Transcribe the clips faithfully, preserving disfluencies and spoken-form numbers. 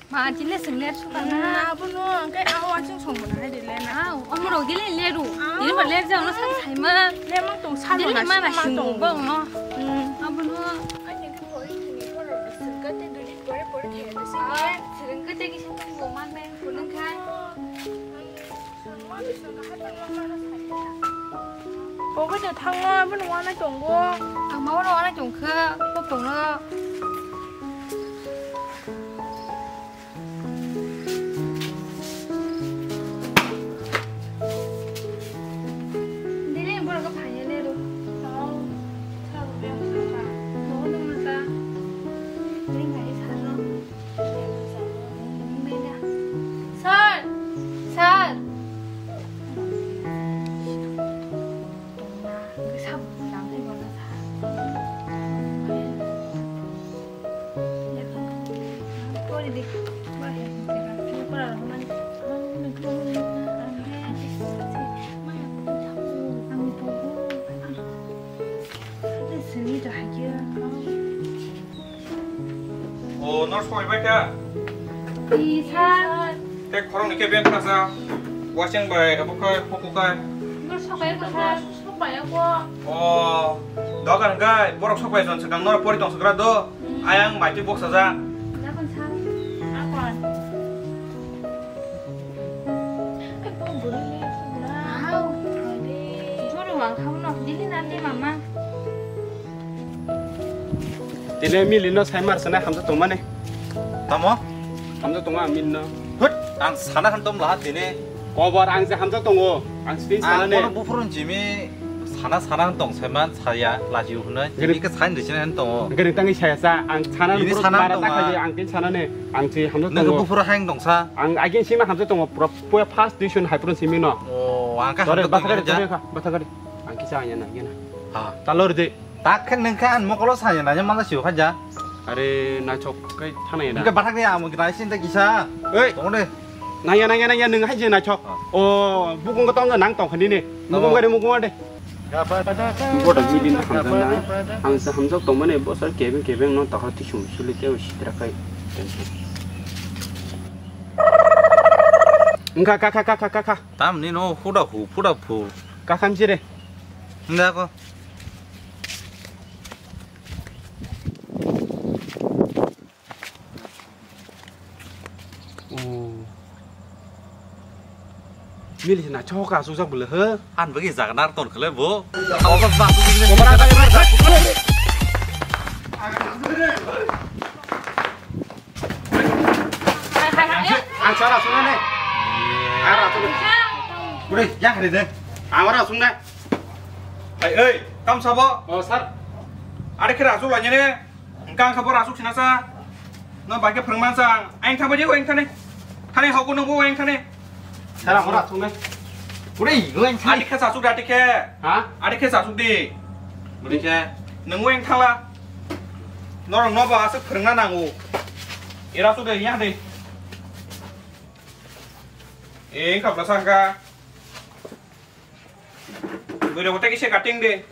Ma, chini sing ler suka na. Na, abono, ang khe ang wansing song bo na hai de le na. Aw, omo rok dile leru. Aw. Dile ba ler jao no sak sai ma. Le mang tong sal. Dile ma na sing bo no. Hmm. Abono. Ani ko pori thini poro sing ka te duri pore pore thai de sing. Aw, sing ka te ki sing bo man me kunang khai. Pokoino thangma, abono uanai tongo. Ang ma uanai tongkha, kok tongno. Dili borok phaiya leru. Tao, tao beng saka. Nogo tongma ta. Dili ngai sarno. Sir! Sir! O, nor soi bai kha. Tei khoroknwi khe beng khasa. Wasing bai abo khe huku khai. Nor sokai kha, sokai ko. O, dogan khai borok sokai jon swkang nor pori tong swkra do. Ayang bai twi boksa ja. Dogan sa. Akon. Ai, bo bwrwi le, bwrwi. Wow. Bwrwi wang kha uno. Dili na te mama. Tini Mili no sai mar sana hamjak tongmani. Tamo? Hamjak tongo ang Mili no. Hut, ang sana han tom laha tini. Kobor ang je hamjak tongo. Ang sini sana ne. Ang kono buphuru jimi sana sana han tong sai man saya laji hwnwi. Gini ke sain de sini han tongo. Gini tangi saya sa ang sana. Ini sana han tongo. Ang tin sana ne. Ang si hamjak tongo. Nang buphuru haing tong sa. Ang agin sima hamjak tongo. Pura first division hai purun simi no. Oh, ang ka hamjak tongo. Bathagari, bathagari. Ang kisa anya na, anya na. Ha. Talor de. Tak khe nung khe ang mokolo saya nanya mala siyo khaja. Are naithok kai thana ya. Nung khe bathak de amo kita isin ta kisa. Oi. Tong de. Nanya nanya nanya nung hai je naithok. Ah. O bukung ko tong nang tong khani ne. Mukung gari mukung de. Boda Mili no hamjak na. Ang sa hamjak tong mane bosor kebeng kebeng no takha tisum suli te sitra kai. Engka ka ka ka ka ka ka. Tam ni no huda hu, huda phu. Ka kham jire. Nda ko. Mili na choka sujak bole he. An bagi jaga nar ton khale bo. Ang chara sunga ne. Ara tu. Bure, ya hari de. Ang ora sunga. Ai, ei, tam sabo? Oh, sir. Are khe rasuk lanyane. Engkang khe bo rasuk sinasa. No bai khe phwrwngman sa. Ang thangbai di, ang thane. Thane hokno bo ang thane. Sir, ang ora sunga. Bure, go ang thane. Adi khe sasuk di, adi khe. Ha? Adi khe sasuk di. Bure khe. Nung ang thangla. Norok no ba asuk phwrwngna nango. Era su de, ya de. Eng kha bwla sangka. Bwrwi rok tei kisa cutting de.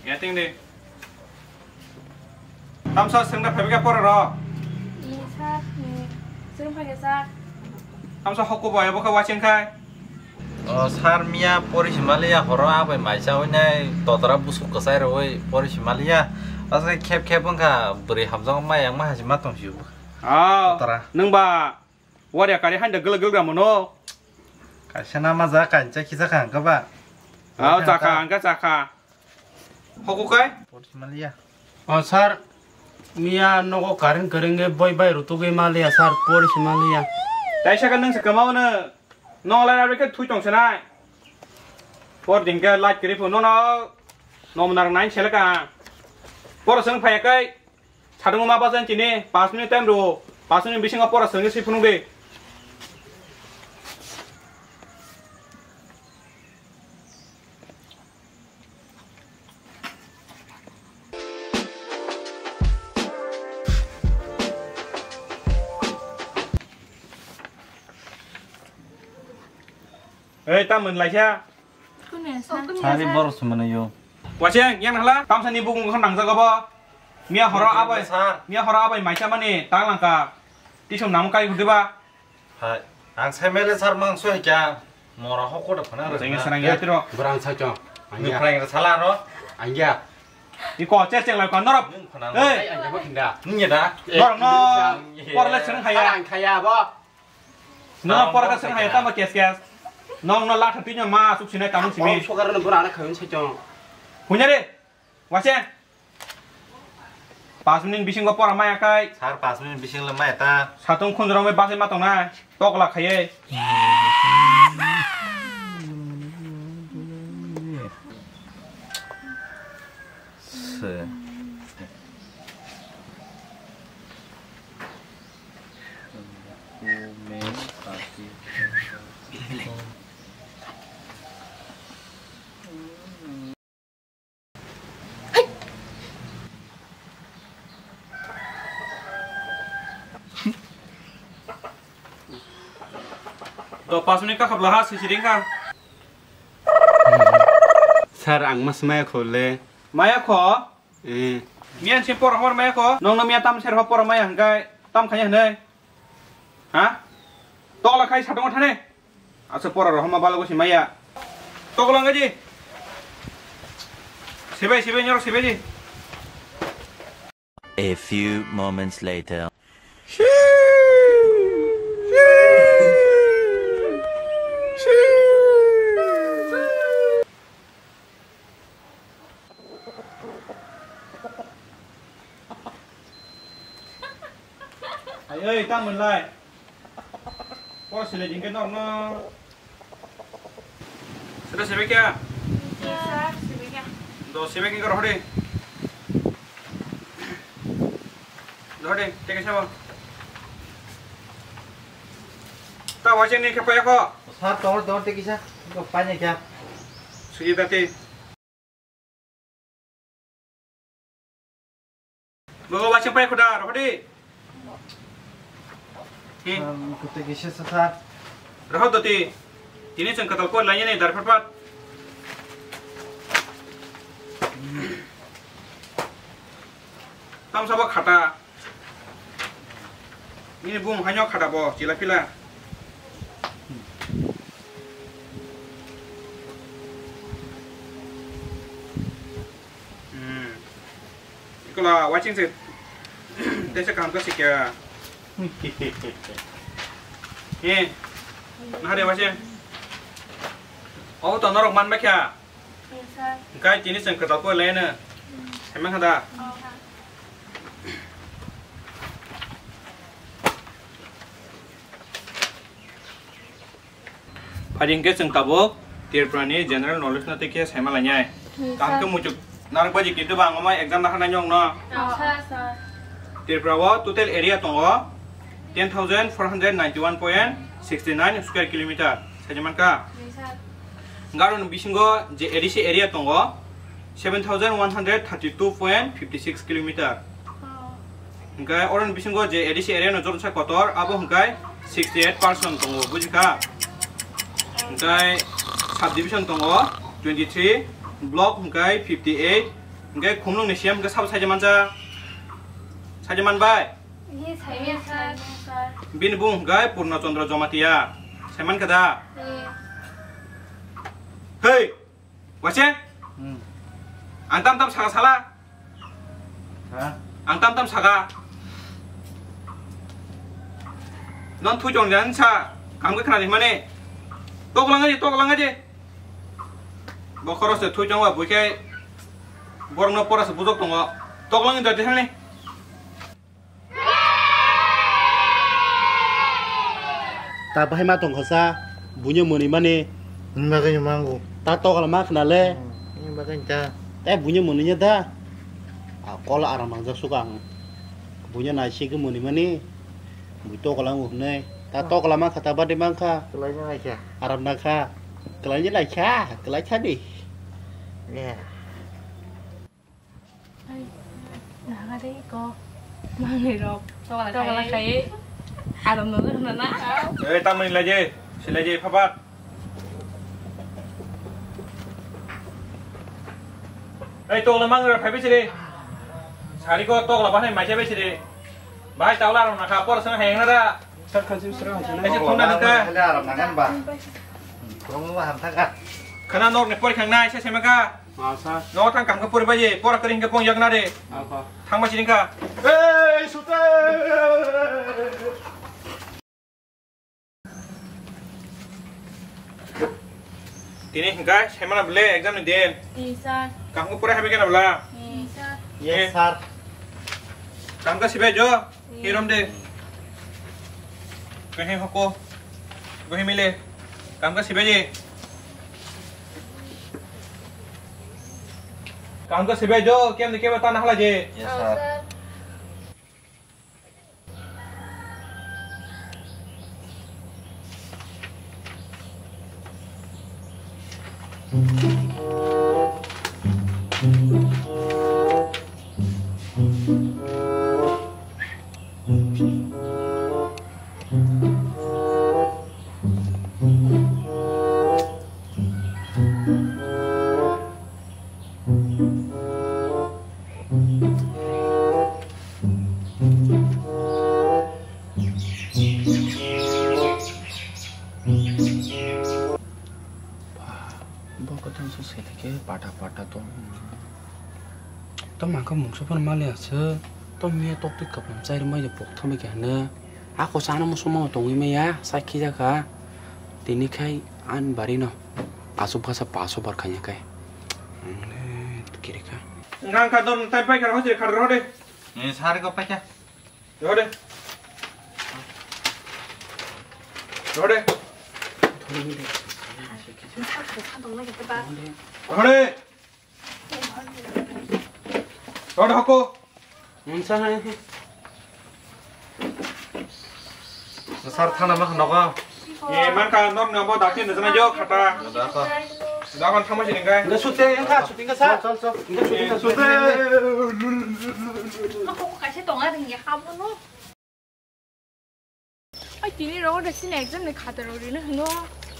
Cutting de. Tamsa swngna phaibai kha pora rok. Ni sir, ni swng phai kha sir. Tamsa hokko bai abo kha wasing khai. O sir, miya pori simaliya horo abai maisa oinai totora busuk kwchai rogoi pori simaliya. Asai khep khep wngkha bwrwi hamjakgo mai yang ma hachima tong sio. Ah, totora. Nwng ba waria kari hain da gwlak gwlak ramo no. Kaisa na ma ja kaincha kisa kha hwnkha ba. Ah, chakha hwnkha chakha. Hokuk kai? Pori simaliya. O sir, miya nogo current kwrwngwi boi bai rutugwi maliya sir, pori simaliya. Taisa khe nwng se kwmao no, no lai rabe khe thui tong senai. Por din khe light kwrwi phu nono, nom nar nine seleka. Por swng phai kai, sadung ma bajan chini, paanch minute time ro, paanch minute bisingo por swngwi si phunuk de. Ei, tamon laisa. Kune sa? Sari borok se mano yo. Waseng, yang nahla, tamsa ni bukung khan nangjago bo. Miya horo abai, sir. Miya horo abai maisa mani tang langka. Tisum nang kai hudi ba? Hai, ang sai mele sir mang soi kya. Mora hoko da phana. Jeng serang ya tiro. Berang sa chong. Ni Angya. Prank sala ro. Angya. Iko che cheng lai kon norok. Nung phana. Hey. Ai, angya ba kinda. Nung ya da. Norok no. Nung ya. Por le serang haya. Ang khaya ba. No por ka serang haya tamo kes kes. Nong no latha tinyo ma suk sinai tamung simi. Sogar no bura na khayun sa chong. Hunya re. Wase. Pas minute bisingo pora maya kai. Sir, pas minute bising le maya ta. Satung khunjurong bai basai ma tongnai. Tokla khaiye. Se. Do pas minute ka khabla ha sisi ring kha. Sir, ang mas maya kho le. Maya kho? Eh. Miyan se por hor maya kho. Nong no miya tam ser ho por maya hangkai tam khanya hne. Ha? Tokla khai satong thane. Asa pora rohoma balago si maya. Tokla ngaji. Sibai, sibai, nyoro sibai ji. A few moments later. Ai, oi, tamo lai. Pora sile jingke norno. Sida sebe kya? Sir, sebe kya? Do sebe kya rohde. Rohde, teke sabo. Ta wache ni khe paya ko. Sir, tor, tor, teke sa. Ko panya kya? Suji dati. Bogo wache pai khuda, rohdi. Hi. Kutte kisa sa, sir. Rohod doti. Tini chwng kwtal koi lainani dar phat phat. Tamsa bo khata. Nini bung haino khata bo chila pila. Hmm. Ikola watching se. Desa kaham ka sikya. Eh. Nahare watching. Oh, to norok man bakya. Yes, sir. Kai tini chwng kwtal koi laino. Hmm. Hemang hada. Oh. Phaidi hwnkhe chwng tabuk Tripura ni general knowledge no tei khe saima lainai. Hmm, kaham khe sir. Muchuk narwk baji kintu ba ang omo exam naharnai nokno. Oh, sir, sir. Tripura o total area tongo ten thousand four hundred ninety one point sixty nine square kilometer. Saji mankha? Hmm, sir. Garo ni bisingo je A D C area tongo seven thousand one hundred thirty two point fifty six kilometer. Oh. Hwnkhe oroni bisingo je A D C area no joto sa kotor, abo hwnkhe sixty eight percent tongo, bujikha? Hwnkhe subdivision tongo twenty three, block hwnkhe fifty eight, hwnkhe khumlung ni C M hwnkhe sabo saija manjak? Saija manbai? Ye, saija, sir. Bini bung hwnkhe Purna Chandra Jamatia. Saimankha da? Ye. Hei! Wache? Hmm. Ang tam tam saka sala? Ha? Ang tam tam saka. Non thui chong jan sa. Kam ke khna di mane. Tok langa di, tok langa di. Bokhoro se thui chong wa buke. Borok no pora se bujok tongo. Tok langa di hane. Ta bahai ma tongkha sa, buino mwnwi mani. Wng bagwi mango. Ta tokla ma khna le. Hmm, wng bagwi ta. Tei buino mwnwi ya da. A kol aram mangjak suka ang. Buino nai sik mwnwi mani. Bui tokla wng hwnwi. Ta tokla ma kha ta bade mang kha. Kwlai nang lai kha. Aram na kha. Kwlai ni lai kha. Kwlai kha di. Yeah. Ai, naga dei ko. Mangnwi rok. Tokla khai. Aram no na. Ei, tamni laje. Silaje phapat. Ei, tokla mangnwi rok phaibi sile. Sari ko tokla bahai maisa bai siri. Bahai tawla rok nakha por seng hayang nara. Sir khansi sir khansi na. Kaisa thumna nangkha. Hale aram nangan ba. Promo ba hamthaka. Khana nok ni por khang nai se semaka. Ah, sir. No thang kam ka por baje por kering ke pong yak na de. Apa? Thang ma sining ka. Ei sute. Tini hingkai, saimana bole exam ni din. Yes, sir. Kaham pura habi kena bela. Yes, sir. Yes, sir. Kaham ka sibai jo, hirom de. Kahe hoko, kahe mile. Kaham ka sibai je. Kaham ka sibai jo, kem de keba tan hala je. Yes, sir. Bo kwthang se sele khe pata pata tong. To mangkha mungsa phano mali aswk. To miya tokti kwplam chai rwmai de pok thangbai khe hwnwi. Ako chana muchungma tongwi maya, sakhi jakha. Tini khai an bari no. Aswk bwsa paso bar khanya kai. Ang le kiri kha. Ngang kha dor tai pai kha hojre kha rode. Ni sar ko pai kha. Rode. Rode. Rode. Rode hoko. Sir thana ma nogo. Eh, man ka nom nom bo dakti na jana jo khata. Dako. Dakon thama sini kai. Enggak syuting, enggak syuting, enggak, sir. Chal, chal, chal. Enggak syuting, enggak syuting. Aku kasih tonga ring ya kamu no. Ai, tini rogo de sini exam ni khata rok rina hino.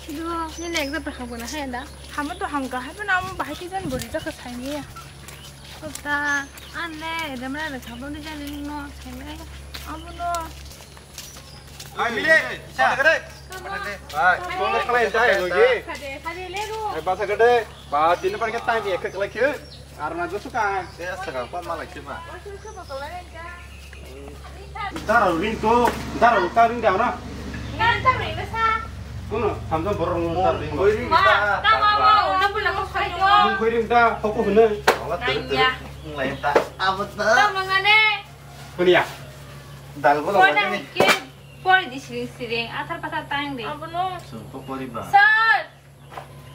Nini exam ta hamgana hai da. Hamo to hamga hai, bana amo bahai ki jan bori ta kha saini ya. Kota, anne, exam ra da sabon de jani no, saini ya. Amo no. Ai, mile, sa gede. Ai, tong khlai jai logi. Khade, khade le ro. Ai, basa gede. Ba, tini par ke time ek khlai khe. Arna josu ka. Te saka pa malai khe ba. Dara ring to, dara ta ring da na. Ngan ta ring sa. Kuno, samjang borok ngan ta ring. Koi ring ta. Ma, ta ma ma, unda pula ko sai do. Mung koi ring ta, hoko hune. Awa tere tere. Ngai ta. Abo ta. Ta mangane. Kunia. Dal bolo. Kona ke pori di siring siring, athar pathar tang di. Abo no. Sungko pori ba. Sir.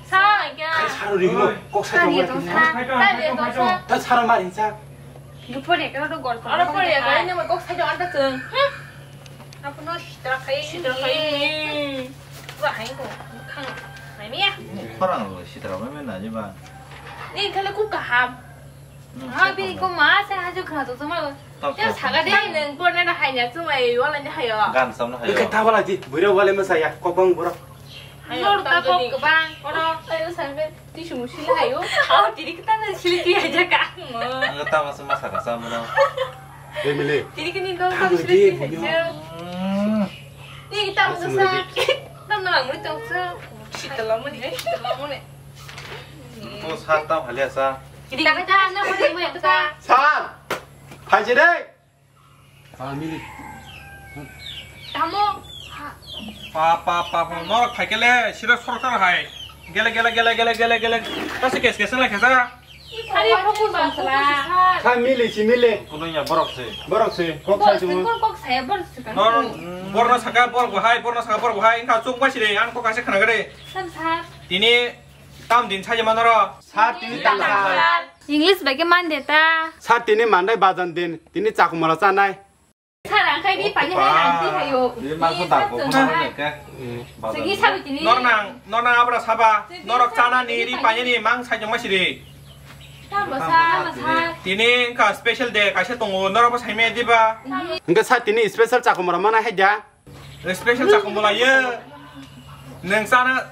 Sir, sir, ring mo. Kok sai tong. Sir, sir. Ta sir mari sa. Oro pori ekra to gol. Oro pori ekra ni mo kok sai tong anta chung. Apono sitra khai, sitra khai. Pura hai ko. Khang. Mai mi ya. Khorang lo sitra mai mai na je ba. Ni khale ku kaham. Ha, bini ko ma se haju khna to chuma. Te saga de nang porna na hanya chuma e wala ni hayo. Gan samno hayo. Ke ta wala di, buira wala ma saya, kok bang boro. Lor ta kok bang, oro. Ayo saga ti sumu sila hayo. Aw, tiri kita na sili ti aja ka. Ang ta masa masa ka samno. Emily. Tiri kini dong ta sili ti hayo. Ni ta masa sa. Tam na mui tong sa. Sitala muni, sitala muni. To sar tam halia sa. Kita na muni mui ta. Sar. Phaji dei. Family. Tamo. Pa pa pa pa no phaikele sira sorkar hai. Gele gele gele gele gele gele. Kasi kes kes na khesa. Hari phoku jong sala. Sa mili si mili. Kuno ya borok se. Borok se. Kok sai tu. Kok sai borok se kan. No, borno saka borok bahai, borno saka borok bahai. Engka chuk ba sire an kok ase khana gade. Sam sa. Tini tam din saje manoro. Sa tini tam sa. English bai ke man de ta. Sa tini mandai bajan din. Tini chakumala chanai. Sar ang khai ri pani hai ang ti hayo. Ni ma ko da ko ma ne ke. Sigi sabi tini. Nor nang, nor nang abra saba. Norok chana ni ri pani ni mang sai jong ma siri. Tamo sa, tamo sa. Tini ka special day kaisa tongo, norok bo sai me diba? Engke sa tini special chakumara mana hai da? Special chakumala ye. Neng chana,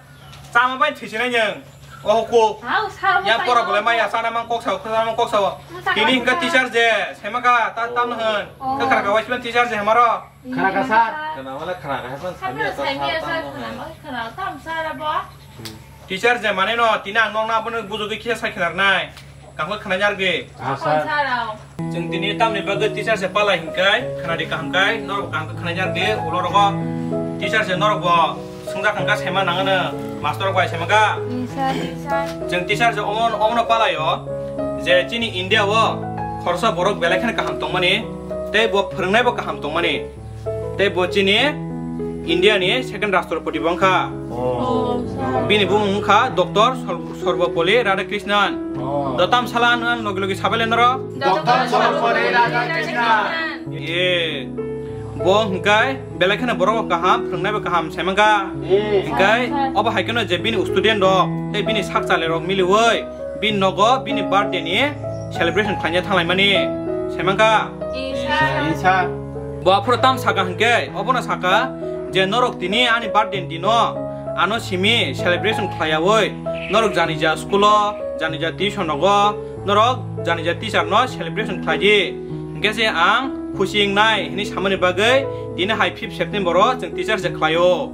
chama bai thisi nai neng. Oh, ko. Hau, sir, ya, pora bole maya sana mang kok sao, sana mang kok sao. Tini hingka teacher je, semaka, ta tam hon. Oh. Ka khara ka waisman teacher je hamaro. Khara ka sir. Kana wala khara ka hasan sami ta sami sir, tam hon. Khara tam sir abo. Teacher je mane no, tini ang nong na bono bujo de kisa sai khnar nai. Kaham khana jar de. Ah, sir. Chwng tini tamni bagwi teacher se palai hinkai, khana di kaham kai, norok kaham khe khana jar de, ulo rogo teacher se norok bo swngjak hangka sema nangano, master bai sema ka. Ni sir, ni sir. Chwng teacher se omo, omono palai o, je chini India o khoroksa borok belai kheno kaham tongmani, tei bo phwrwngnai bo kaham tongmani. Tei bo chini India ni second Rashtrapati bo wngkha. Oh. Bini bumung wngkha Doctor Sor-, Sarvepalli Radhakrishnan. Oh. Do tam sala nang logi logi sabai le noro? Doctor Sarvepalli Radhakrishnan. Eh, bo hingkai belai kheno borok kaham, phwrwngnai bo kaham, saimangka. Eh. Hingkai obo hai kheno je bini student rok, tei bini sak chale rok miliwi. Bini nogo bini birthday ni celebration khlaina thanglaimani saimanka. Isa. Isa. Bo aphuru tam saka hwnkhe, obono saka je norok tini ani birthday ni dino ano simi celebration khlaiyawi, norok janija school o, janija tuition rogo, norok janija teacher no celebration khlaidi. Hwnkhe se ang khusi wngnai hwnwi samani bagwi tini hai fifth September o chwng teacher se khlaio.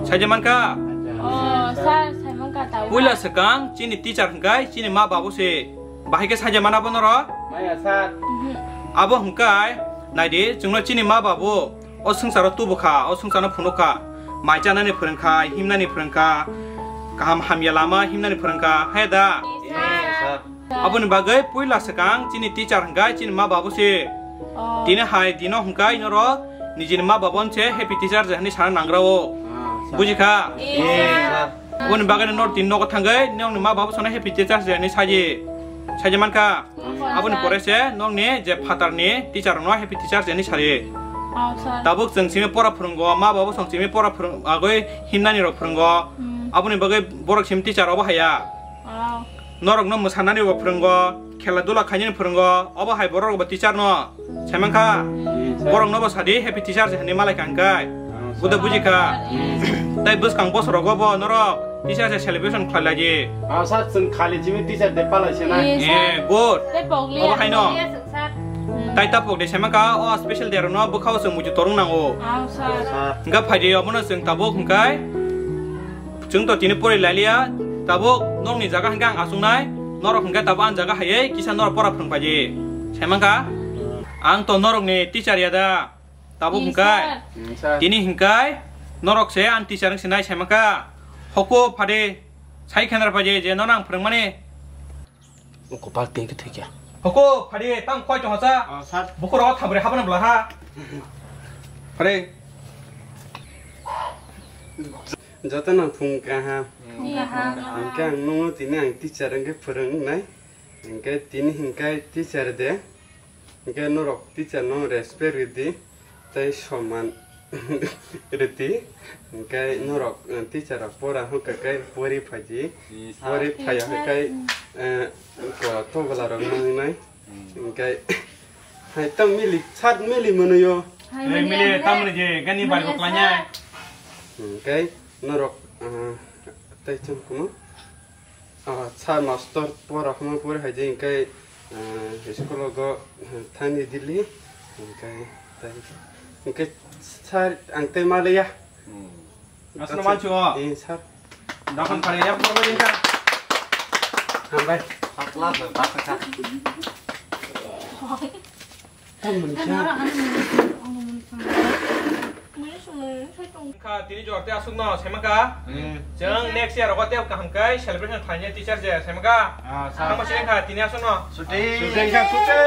Saija mankha? Oh, sir, saimanka tao. Puila swkang chini teacher hwnkhe chini ma babu se. Bahai khe saija mana bo noro? Maya sir. Mhm. Abo hwnkhe naidi chwngno chini ma babu o swngcharo tubu kha, o swngcharno phunuk kha. Mai chanani phwrwng kha, himnani phwrwng kha, kaham hamya lama himnani phwrwng kha, hai da? Yes, sir. Aboni bagwi puila swkang chini teacher hwnkhe chini ma babu se. Oh. Tini hai dino hwnkhe norok nijini ma babu se happy teacher day hwnwi sana nangrao. Ah, sir. Buji kha? Yes, sir. Aboni bagwi nor tin nogo thangwi nokni ma babu sono happy teacher day hwnwi saji. Saji mankha? Oh, sir. Aboni pore se nokni je phatarni teacher no happy teacher day hwnwi sari. Oh, sir. Tabuk chwng simi pora phwrwngo, ma babu song simi pora phwrwng-, agwi himnani rok phwrwngo. Hmm. Aboni bagwi borok simi teacher obo haya. Oh. Norokno mwsanani bo phwrwngo, khela dula khainani phwrwngo, obo hai borok bo teacher no. Saimankha? Yes, sir. Borok no bo sadi happy teacher day hwnwi malai kha hwnkhe. Oh, sir. Buda buji kha. Yes. Tai bwskang bosorogo bo norok teacher day celebration khlai laidi. Ah, sir, chwng khali chini teacher day palai se na. Yes, sir. Eh, good. Tai pogli. Obo haino. Yes, sir. Hmm. Tai tapok de saimankha, o special day rokno bwkhao chwng muitu torung nango. Oh, sir. Sir. Hwnkhe phaidi obono chwng tabuk hwnkhe. Chwng to tini pori lailiya, tabuk nokni jaga hwnkhe ang achuknai, norok hwnkhe tabuk ani jaga hayai kisa norok pora phwrwng phaidi. Saimankha? Ang to norokni teacher ya da. Tabuk hwnkhe? Yes, sir. Yes, sir. Tini hwnkhe norok se ani teacher wng sinai saimankha. Hoko phade, sai khenra phaidi je nono ang phwrwngmani. Kopal tingki thikya. Hoko, phari, tam koi tong sa? Ah, sir. Bukuro thabri habana bla ha. Phari. Joto no phung kaham. Phung kaham. Hingke ang nungo tini ang teacher hingke phwrwng nai. Hingke tini hingke teacher de. Hingke norok teacher no respect ridi. Tei soman rwdi, hingke norok, eh, teacher rok pora hwnkha khe pori phaidi, pori phaiya hwnkhe, eh, ko togla rok nangnai, hingke hai tang mili, sat mili mwnwi o. Hai mili, mili, tamni je gani bai kok lanya. Hingke norok, eh, tei chwng kuno. Ah, sir, master pora hwnma pore hai je hingke, ah, school o go, ah, thani Delhi, hingke, tai, hingke, sir, ang tei maliya. Hmm. Asno manchu o? Eh, sir. Dakhon khare ya, pura bai ka. Hambai. Patla, patla. Tamo ni sa. Kha tini jor te aswk no saiman kha. Hmm. Chwng next year rogo te kaham kai celebration khlainai teacher je saiman kha. Ah, sa. Tamo sini kha tini aswk no. Suti. Suti kha suti.